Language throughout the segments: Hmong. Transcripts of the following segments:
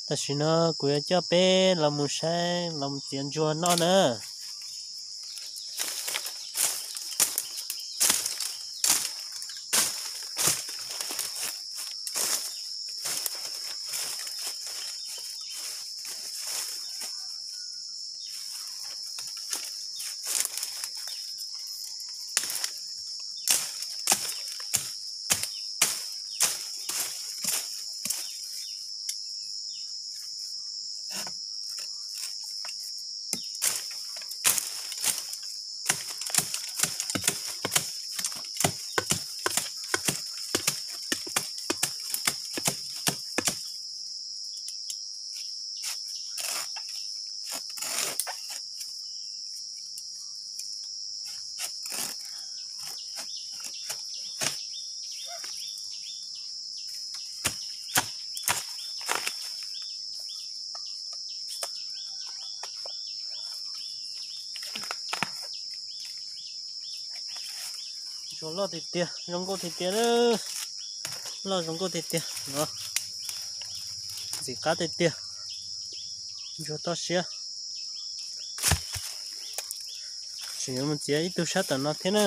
Tam sim no kuv yuav coj peb los mus saib los mus txiav ntsuag noj na. Ntsuag loj tiag tiag, zoo nkauj tiag tiag na. Loj zoo nkauj tiag tiag no. Ntxim qab tiag tiag. Ntsuag toj siab. Tseem yuav mus txiav ib tug sab tom no thiab na.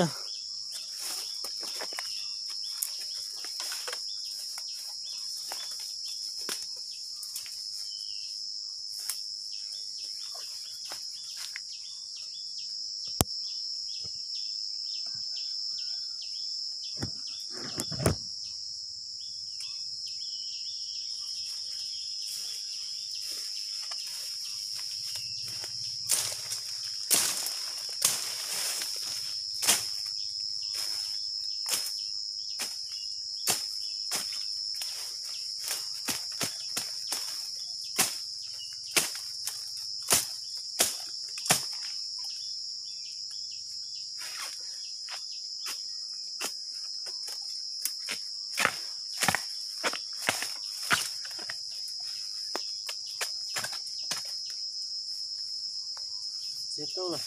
Txiav tau lawm.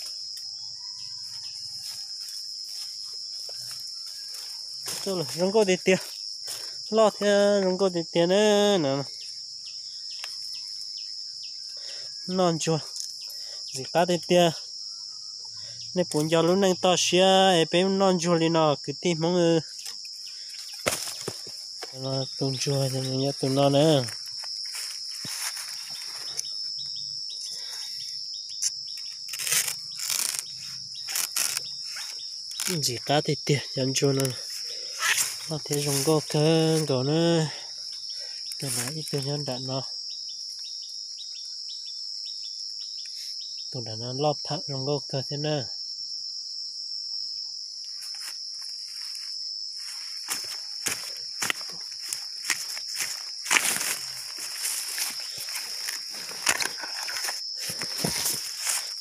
Tau lawm, zoo nkauj tiag tiag. Loj thiab zoo nkauj tiag tiag na. Noj ntsuag ntxim qab tiag tiag. Nej puas nco lub neej toj siab es peb noj ntsuag li no kwv tij Hmoob? Tus ntsuag yog tus no na. Ntxim qab tiag tiag, cov ntsuag no loj thiab zoo nkauj kawg nkaus na. Tus no ib tug nyob nram no. Tus nram no loj pham zoo nkauj kawg thiab na.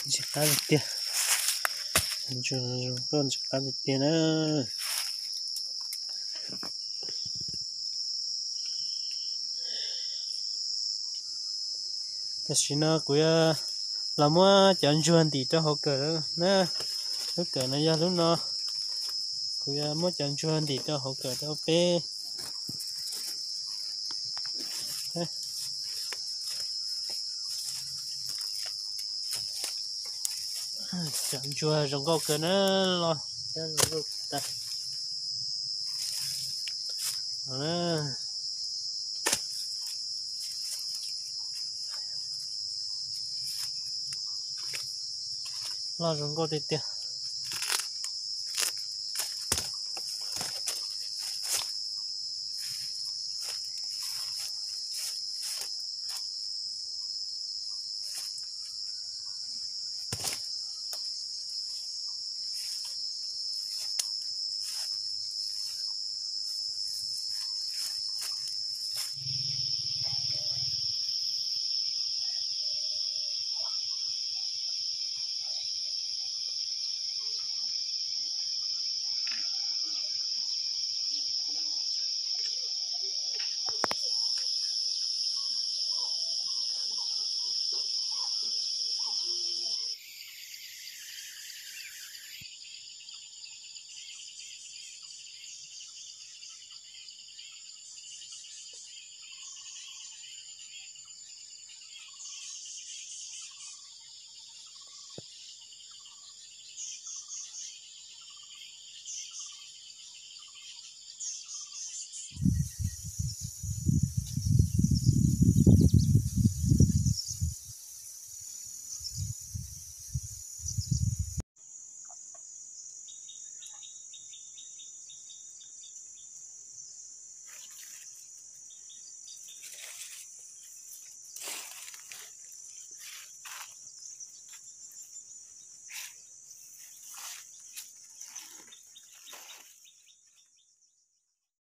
Ntxim qab tiag tiag. Ntsuag zoo nkauj ntxim qab tiag tiag na. Tam sim no kuv yuav los muab cov ntsuag ntim rau hauv kawm na. Lub kawm no yog lub no. Kuv yuav muab cov ntsuag ntim rau hauv kawm rau peb. Cov ntsuag zoo nkauj kawg na, loj thiab zoo nkauj tas. Loj zoo nkauj tiag tiag.